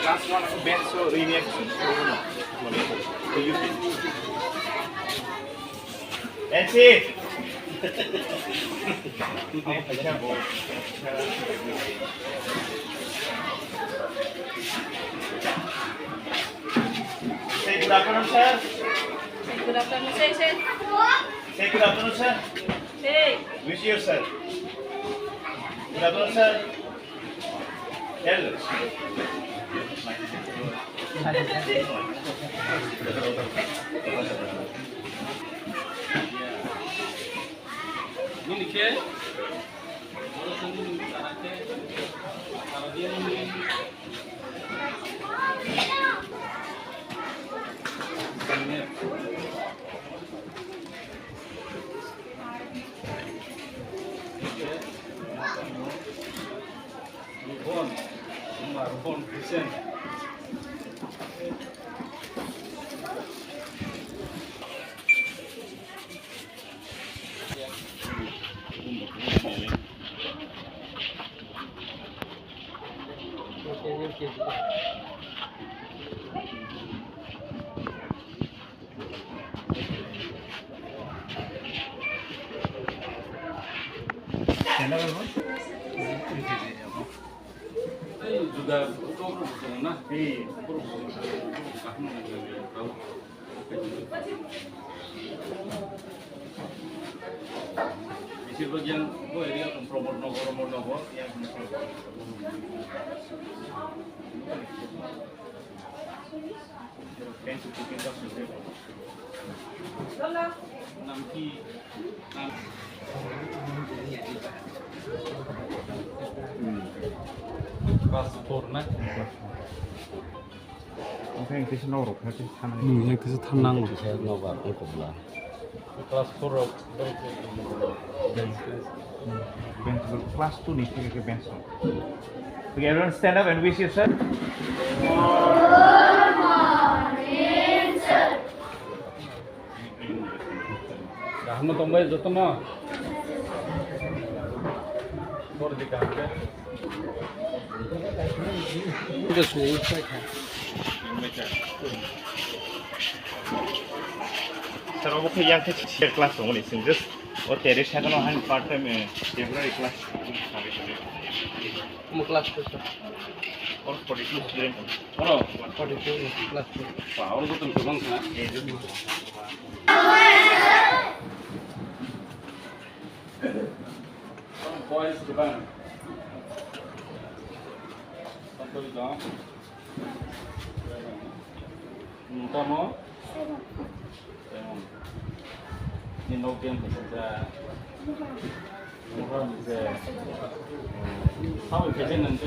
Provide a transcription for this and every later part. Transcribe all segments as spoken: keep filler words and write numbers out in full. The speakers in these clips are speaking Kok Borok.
Class one bench so ini aku suruh no. N C. Say good afternoon, sir. Say good afternoon, say, say. Say good afternoon, sir. Say. Wish you, sir. Good afternoon, sir. Hello. Nini khe? Rubon, Rubon, Hussein. Besirbhag yang bo area Pramod Nagar, Pramod Nagar, yang Class four na? Oke, yang kisa norok, yang kisa thanang. Hmm, yang kisa thanang. Kisa nobar, ongkobla. Class four rok. Bench, class two ni, kisa bench rok. Okay, everyone stand up and wish yourself. Kaham no tongbai joto no. Bor di kaham khe. Sir, obo khe yang khe sir class tongmani sing just o terrace sakano han part time, eh, temporary class. Omo class two, sir. Oro forty two student. Oro forty two class two. Ba, oro joto kwbang kha. Boys kwbang. Sampuli dong. Nung tamo? Ni nok yang bisa. Kami kerja nanti.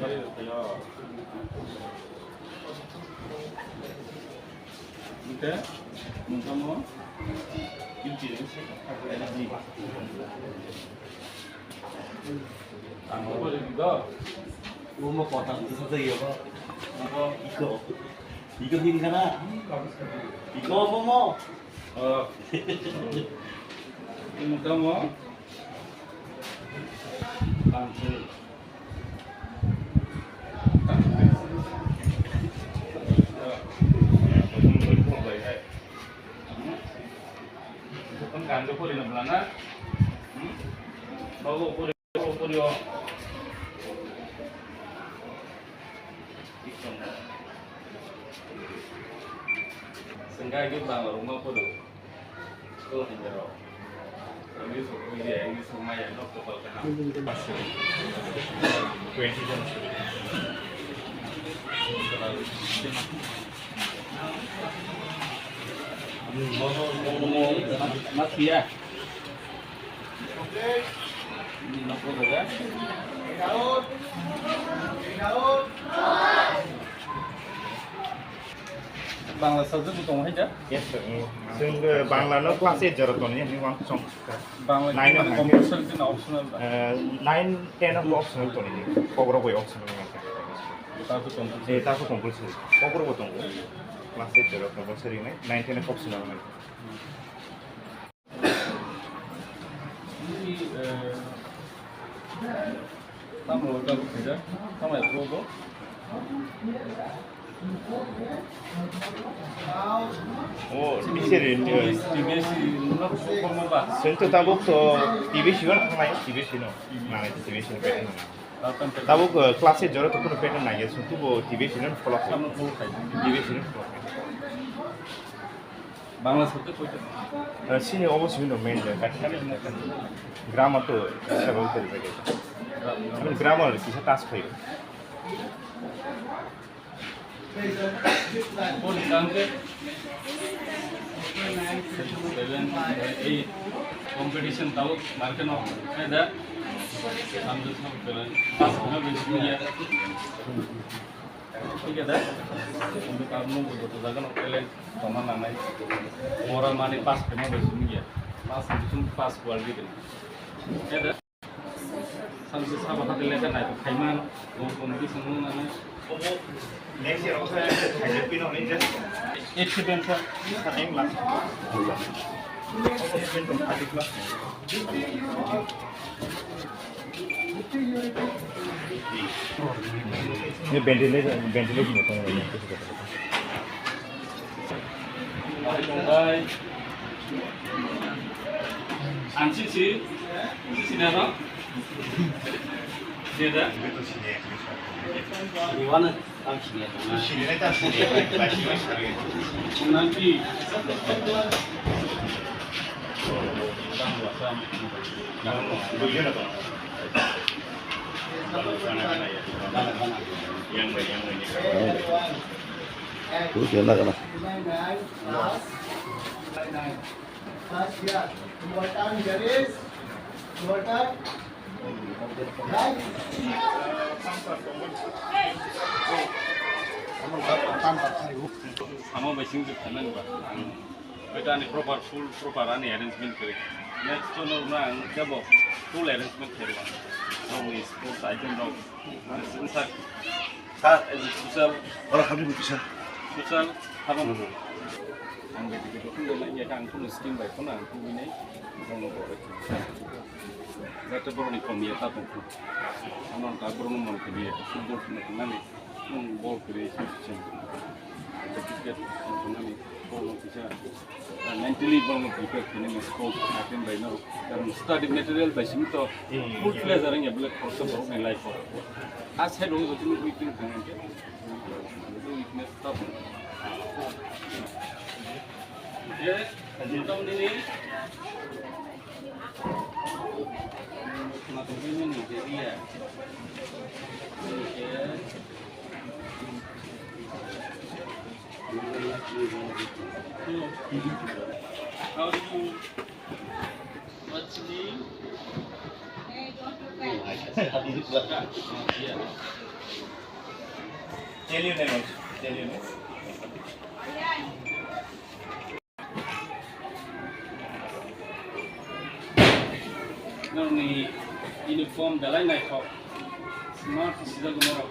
Ayo, ayo. Oke, nung tamo? Yuji, yuji. Ang ko do. Umo kota bisa saja ya, Pak. Apa? Iko. Iko din kana? Iko apa mo? Oh. Nung tamo? Ang ko. Sengkai ke bang rumah kodo. School hingga rok. English rok kuliah, English rok maya, nok topal kaham. Twenty jon student. Mas kia? Bangla subject bo tongo hai da? Yes, sir. Chwng, uh, Bangla no class eight jora tongo, yani wng song. Bangla nine no compulsory na optional ba? Uh, nine, ten no optional tongo, Kokborok bai optional. Ta ko compulsory. Eh, ta ko compulsory. Kokborok bo tongo. Class eight jora compulsory nai, nine, ten optional nai. Ini, eh, Tamo tabuk khaijak, tamo abo bo. O, T B S ni, T B S ni nok sokma ba. Sento tabuk to T B S no thangnai, T B S no. Nai, T B S no pattern nai. Tabuk, eh, class eight jora to kuno pattern nai, sento bo T B S no follow khai. Tamo follow khai. T B S no follow khai. Bangla subject koita? Eh, sini obo sini no main je, kati grammar to sabo kari bai. Ami grammar kisa task khayo. Boni tangke seven, eight competition tau market no. Ada ambil seven. Pas kena besok ya. Thik ase da? Hintu karon nung bo joto jaga no talent tongna nangnai. Mora mani pass khaima bai simi ya. Mas bising pass quality de. Thik ase da? Samse sabo hati lekha nai khaima, bo competition nung nangnai. Next year also I will pin on it. Eight students are in class. Thirty class. Ini ventilation, ventilation itu. Ang sisi, sisi nero. Dia dah. Di mana? Ang sini, ang sini. Ang sini. Samo bai sing je phaimani ba. Ang bai ta ani proper, full proper ani arrangement kari. Next to no na ang jabo full arrangement kari ba. Ang ni sports item rok. Ang sing sak. Sir, as a social. Ora kami bisa. Social, habang. Ang bai tiket pun dah ya ang pun scheme bai pun ang pun ini. Ang no boleh. Jate borok ni kom ya ta tong. Ano ta borok no mon khe football khna nani. Nwng bol kwrwi se se. Certificate wngnani bol no kisa, ah, mentally bol no prepare khainani sports item bai no, karon study material bai simi to full fledged arang ya bole khoroksa borok ni life o. A side o joto ni weakness thang khe, weakness ta bo. Ye, motamoti ni Tell you never. Tell you never. Nokni uniform belai naithok, smart sijak norok,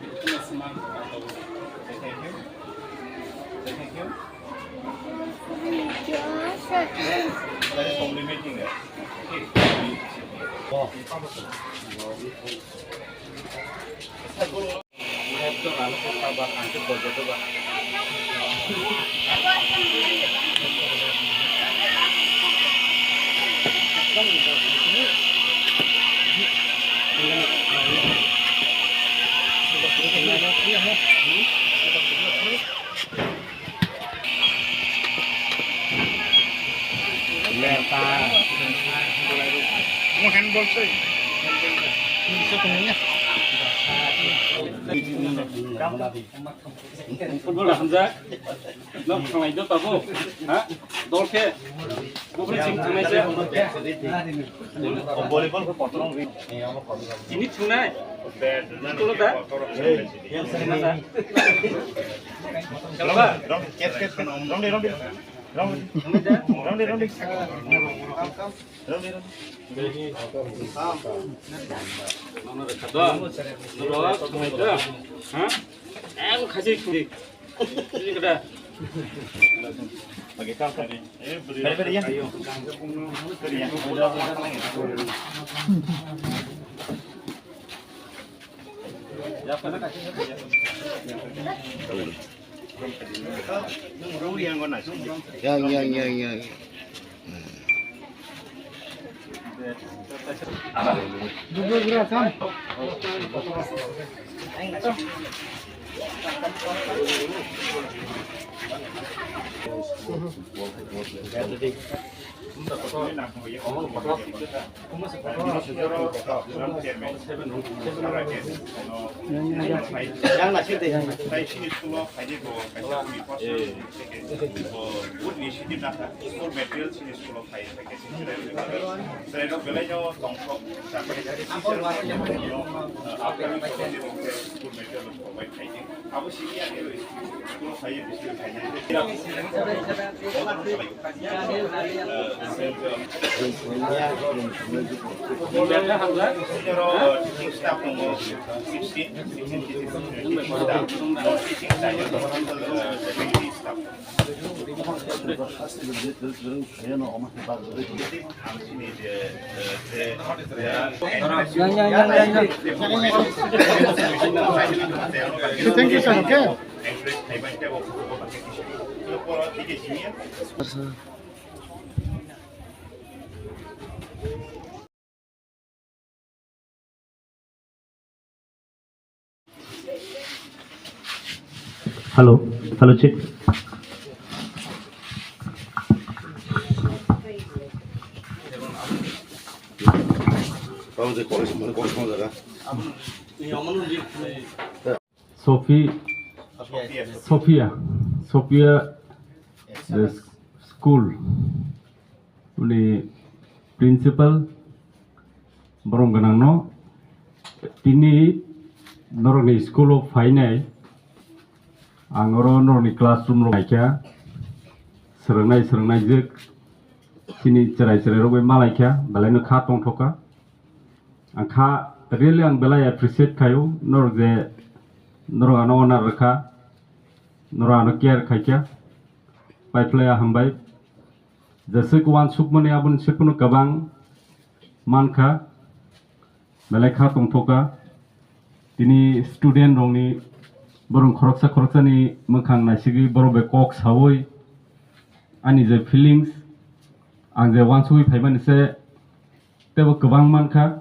ekdom smart. Thank you. Thank you. That is complimenting, eh? Okay. Football hamjak. Nok thanglai do tabo. Ha? Dol khe. Bubri sing thangnai se. Volleyball ko kotorong ri. Tini thangnai. Tolo da. Thangnai da. Rong, rong, rong, rong, rong, rong. Nono rekha do. Nono thanglai do. Ha? Em khasi khasi. Ini kada. Bagi kau tadi. Eh, beri. Beri, beri, ya. Ayo. Beri, ya. Udah, udah, udah. Yang, yang, yang, yang. Yang nasib deh, yang nasib. Tei sini school o phaidi bo kaisa uni first second bo good initiative nasa school material sini school o phai phai kaisa chwrai rok ni bagwi. Chwrai rok belai no tongthok chakri. Upcoming school material provide khaidi. Abo sini ani school o phai bisi khaidi. Teaching staff tongo sixteen, sixteen teaching staff, non teaching staff, twenty staff. Thank you, sir. Okay. Hello, hello, check. Sophie, Sophia, the school ni principal, borok gwnangno tini norokni school o phainai, ang oro norokni classroom rok naikha, swrwngnai swrwngnaijwk chini chwrai chwrai rok bai malaikha, belaino kha tongthokha. Ang kha really ang belai appreciate khaio norok je norok ano honor rwkha, norok ano care khaikha, paiphlaiya hambai. Jeswk uansukmani aboni se phano kwbang mankha, belai kha tongthokha. Tini student rokni borok khoroksa khoroksani mwkhang naisigwi borok bai kok saui ani je feelings ang je uansugwi phaimani se teibo kwbang mankha.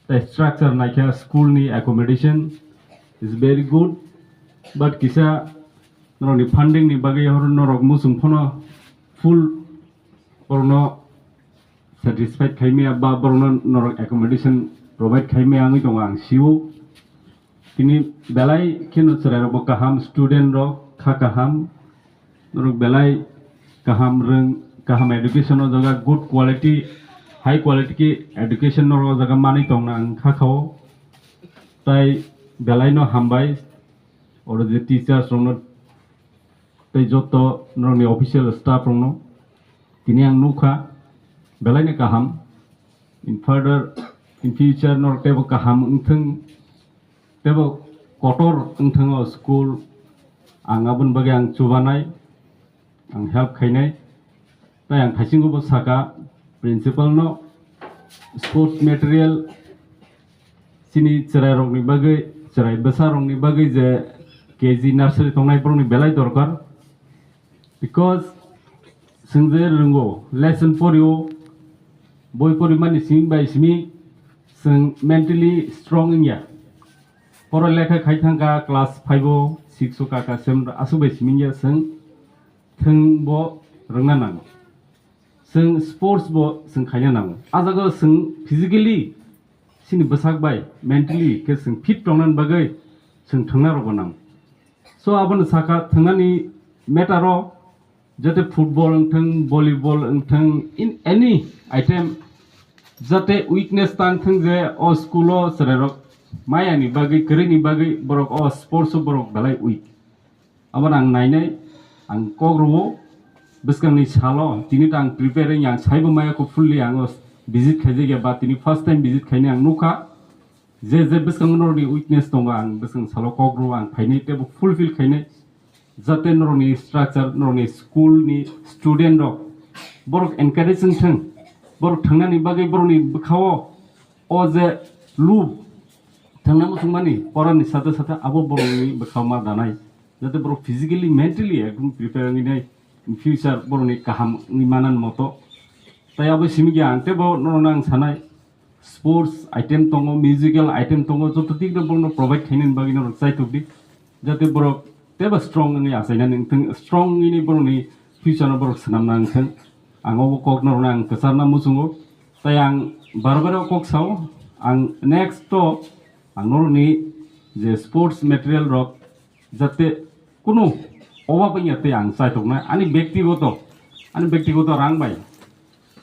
Tei structure naikha school ni accommodation is very good, but kisa norokni funding ni bagwi horo norok muchung phano full borokno satisfied khaimaya ba borokno norok accommodation provide khaimaya wngwi tongo ang sio. Tini belai kheno chwrairokbo kaham, student rok kha kaham, norok belai kaham rwng, kaham education o jaga, good quality, high quality education norok o jaga manwi tongna ang kha khao. Tai belai no hambai, oro je teachers rokno tei joto norokni official staff rokno tini ang nukha, belai no kaham. In further, in future norok teibo kaham wngthwng, teibo kotor wngthwng o school, ang aboni bagwi ang chubanai, ang help khainai. Tai ang thaisingo bo saka principal no sports material chini chwrai rokni bagwi, chwrai bwsa rokni bagwi je K G nursery tongnai borokni belai dorkar, because chwng je rwngo, lesson porio, boi porimani simi bai simi chwng mentally strong wngya. Poro lekha khai thangkha class five o, six o kaka sem aswk bai simi wngya chwng. Thwng bo rwngna nango. Chwng sports bo chwng khaina nango. A jaga o chwng physically chini bwsak bai mentally khe chwng fit tongnani bagwi chwng thwngna rokbo nango. So, abono saka thwngnani matter o jate football wngthwng, volleyball wngthwng, in any item jate weakness tang thwng je o school o chwrairok mayani bagwi, kwrwini bagwi borok o sports o borok belai weak. Abono ang nainai, ang kok rwo, bwskangni salo, tini ta ang prepare wngya, ang saibo maya kho fully ang o visit khaijakya ba tini first time visit khainai ang nukha, je je bwskango norokni weakness tongo, ang bwskang salo kok rwo, ang phainai teibo fulfill khainai, jate norokni structure, norokni school ni student rok, borok encourage wngthwng, borok thangnani bagwi borokni bwkhao o je lub, thangna muchungmani porani sate sate abo borokni bwkha ma danai, jate borok physically, mentally ekdom prepare wngwi nai, in future borokni kaham wngwi manan moto. Tai abo simi khe ang teibo norokno ang sanai, sports item tongo, musical item tongo, joto dikno borokno provide khainani bagwi norok chaitok di, jate borok teibo strong wngwi achainani wngthang, strong wngwi borokni future no borok swnamna wngthang. Ang obo kok norokno ang kwcharna muchungo. Tai ang bar bar o kok sao, ang next to ang norokni je sports material rok jate kunu obab wngya tei ang chaitoknai ani bektigoto, ani bektigoto rang bai,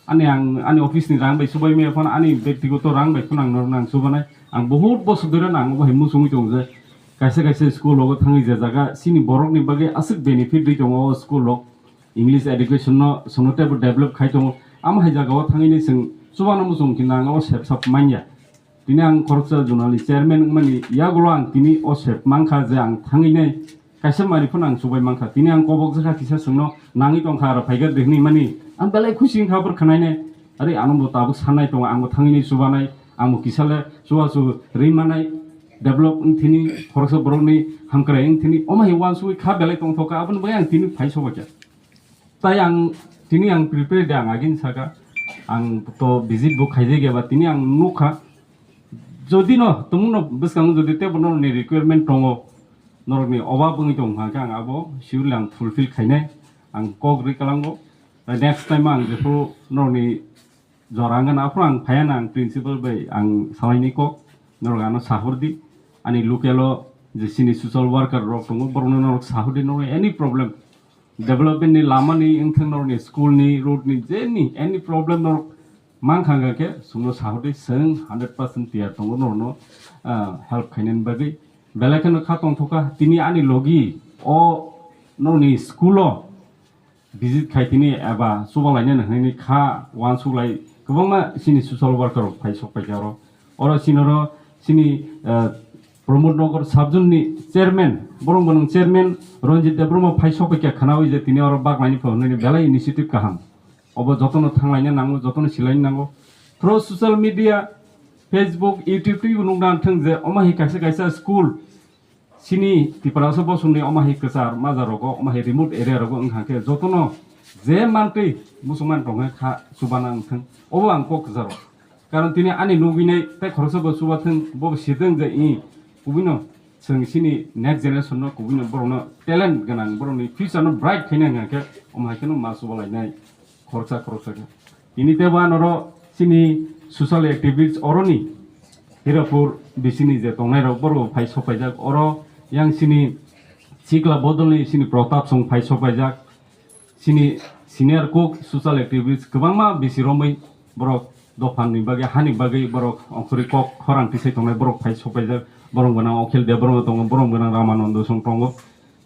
ani ang ani office ni rang bai subai maya phano ani bektigoto rang bai phano ang norokno ang subanai. Ang bohut bosor dhori ang obo hai muchungwi tongo je kaisa kaisa school rogo thangwi je jaga chini borokni bagwi aswk benefit rwi tongo o school rok, English education no chwngno teibo develop khai tongo. Amo hai jagao thangwini chwng chubano muchung khe nang o sep sap manya. Tini ang khoroksa zonal ni chairman wngmani yagulo ang tini o sep mankha je ang thangwinai kaisa mari phano ang chubai mankha. Tini ang kobok jakha kisa chwngno nangwi tongkha aro phaikha de hwnwi mani ang belai khusi wngkha abor khwnainai. Are ano bo tabuk sanai tongo, ang bo thangwinai chubanai, ang bo kisa le chubachu rwi manai, develop wngthini, khoroksa borokni hamkrai wngthini, omo hai uansugwi kha belai tongthokha, aboni bagwi ang tini phai sobaikha. Tai ang tini ang prepare de ang agini saka, ang to visit bo khaijak ya ba tini ang nukha. Jodi no tumung no bwskango jodi tebo norokni requirement tongo, norokni obab wngwi tong kha khe ang abo surely ang fulfill khainai, ang kok rwi kalango. Tai next time ang jephuru norokni jora wngkha na, aphuru ang phaiya na, ang principal bai ang salaini kok, norok ano sahor di, ani local o je chini social worker rok tongo, borokno norok sahor di, norok any problem, development ni lama ni wngthang, norokni school ni, road ni, jeni any problem norok mankha hwnkha khe chwngno sahor di, chwng hundred percent tiyar tongo norokno, ah, help khainani bagwi. Belai kheno kha tongthokha, tini ani logi o norokni school o visit khai tini eba chubalainani hwnwi kha uansuk lai kwbangma chini social worker rok phai sok paikha oro. Oro chini oro chini, eh, Pramod Nagar sub zone ni chairman, borok gwnang chairman Ranjit Debbarma phai sok paikha khwnawi je tini oro bak laini pho hwnwi belai initiative kaham. Obo jotono thanglaina nango, jotono silaina nango. Through social media, Facebook, YouTube twibo nukna thang je omo hai kaisa kaisa school chini Tiprasa bosongni omo hai kwchar maja rogo, omo hai remote area rogo wngkha khe jotono je mantwi muchungmani tongkha kha chubana wngthang. Obo ang kok kwcharo. Karon tini ani nugwinai tei khoroksa bo chubathang, bo bo sitwng je i kubui no chwng chini next generation no kubui no borok no talent gwnang, borok ni future no bright khaina wngkha khe omo hai kheno ma chubalainai. Khoroksa khoroksa khe. Tini tebo anoro chini social activities oroni Hirapur bisini je tongnai rok borok phai sopaijak. Oro yang chini chikla bodolni chini Pratap song phai sopaijak. Chini senior kok social activities kwbangma bisi romwi borok dophani bagwi, hani bagwi borok ongkhorwi kok khorang tisai tongnai borok phai sopaijak. Borok gwnang Akhil Debbarma tongo, borok gwnang Ramananda song tongo.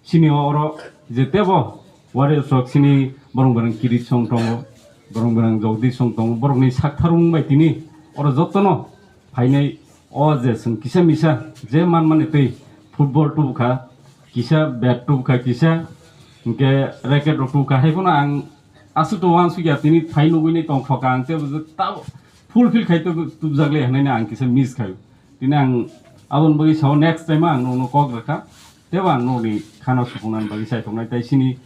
Chini oro je tebo warriors rok chini borok gwnang Kirit song tongo, borok gwnang Jagdish song tongo, borokni saktharmung bai tini oro jotono phainai o je chwng kisa misa je manmani twi football tubukha, kisa bat tubukha, kisa hinkhe racket rok tubukha, hai phano ang aswk to uansukya tini phai nugwini tongthokha ang tei ta fulfill khai tubjak le hwnwi ang kisa miss khai. Tini ang aboni bagwi sao next time ang nokno kok rwkha. Tebo ang nokni khana supungnani bagwi chaitongnai tei chini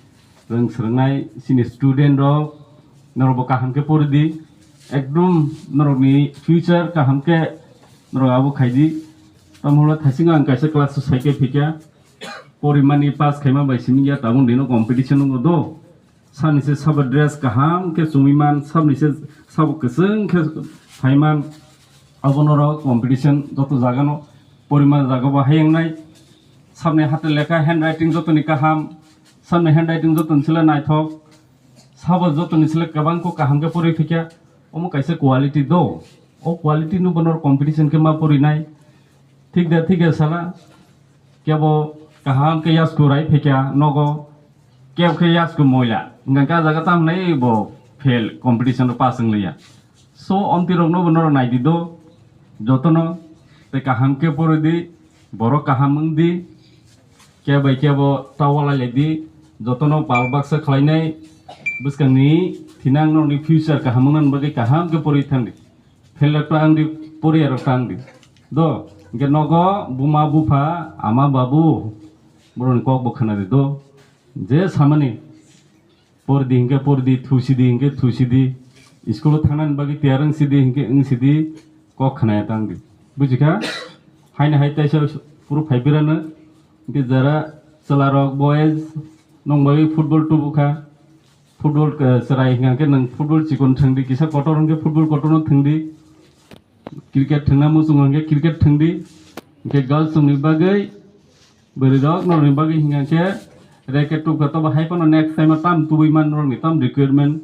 rwng swrwngnai chini student rok norokbo kaham khe pori di. Ekdom norokni future kaham khe norok abo khai di. Tamo hwnle thaisingo ang kaisa class o sai khe phikha. Porimani pass khaima bai simi ya tabuk dino competition wngo do. Sabni se sabo dress kaham khe chumui man, sabni se sabo kwchwng khe phai man. Abo norok competition joto jaga no porima jaga bo hayung nai. Sabni hate lekha handwriting joto ni kaham, sabni handwriting joto ni sile naithok, sabo joto ni sile kwbang khe kaham khe pori phikya. Omo kaisa quality do. O quality no bo norok competition khe ma pori nai. Thik da, thik da sala. Kebo kaham khe yasku rai phikya nogo, kebo khe yasku moila. Hingkha khe ah jaga tam nai bo fail, competition o pass wng liya. So, omtwi rokno bo norok nai di do, jotono tei kaham khe pori di, borok kaham wng di, kebo bai kebo ta walai lai di, jotono pal baksa khlainai bwskangni thinang norokni future kaham wngna bagwi kaham khe pori thang di. Fail rok ta wng di, pori rok ta wng di. Do, Hingke nogo buma bupha ama babu borokni kok bo khwnadi do. Je samani pordi hingke pordi, thusidi hingke thusidi, school o thangnani bagwi tiyar wngsidi hingke wngsidi, kok khwnaya tangdi. Bujikha? Haino hai taisa puro phai birano, hingke jara chwlarok boys nong bagwi football tubukha, football, eh, chwrai hingkha khe nwng football chikon thwngdi, kisa kotor hingke football kotorno thwngdi, cricket thwngna muchungo hingke cricket thwngdi, hingke girls rokni bagwi, bwrwi rok norokni bagwi hingkha khe racket tubukha, tobo hai phano next time o tam tubui man norokni tam requirement,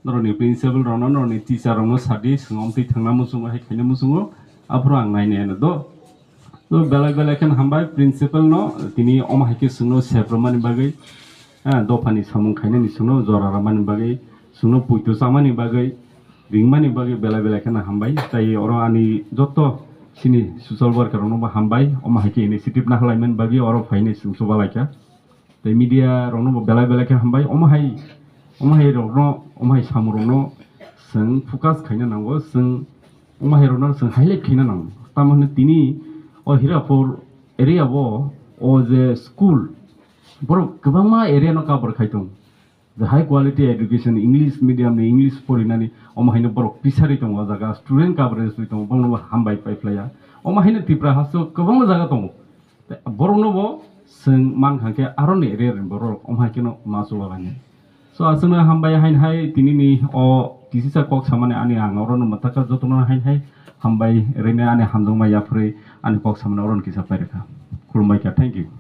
norokni principal rokno, norokni teacher rokno sadi, chwng omtwi thangna muchungo, hai khaina muchungo, aphuru ang nainai ano do. To belai belai khe hambai principal no, tini omo hai khe chwngno sep rwmani bagwi, ah, dophani samung khainani chwngno jora rwmani bagwi, chwngno poito chamani bagwi, ringmani bagwi belai belai kheno hambai. Tai oro ani joto chini social worker rokno bo hambai, omo hai khe initiative naharlaimani bagwi oro phainai chwng chubalaikha. Tei media rokno bo belai belai khe hambai. Omo hai, omo hai rokno, omo hai samung rokno chwng focus khaina nango, chwng omo hai rokno chwng highlight khaina nango. Tamo hwnwi tini o Hirapur area o, o je school, borok kwbangma area no cover khai tongo. Je high quality education, English medium ni English porinani, omo haino borok pisari tongo o jaga, student coverage wi tongo, bono bo hambai pai phlaiya. Omo haino Tripura haste o kwbangma jaga tongo. Borokno bo chwng mankha khe aroni area ni borok omo hai kheno ma chubalani. So, aswkno hambai haino hai tinini o kisisa kok samani ani ang orono mwthakha jotono haino hai hambai rwmani ani hamjakma yapharwi ani kok samani orono kisa pairwkha. Khulumbai kha, thank you.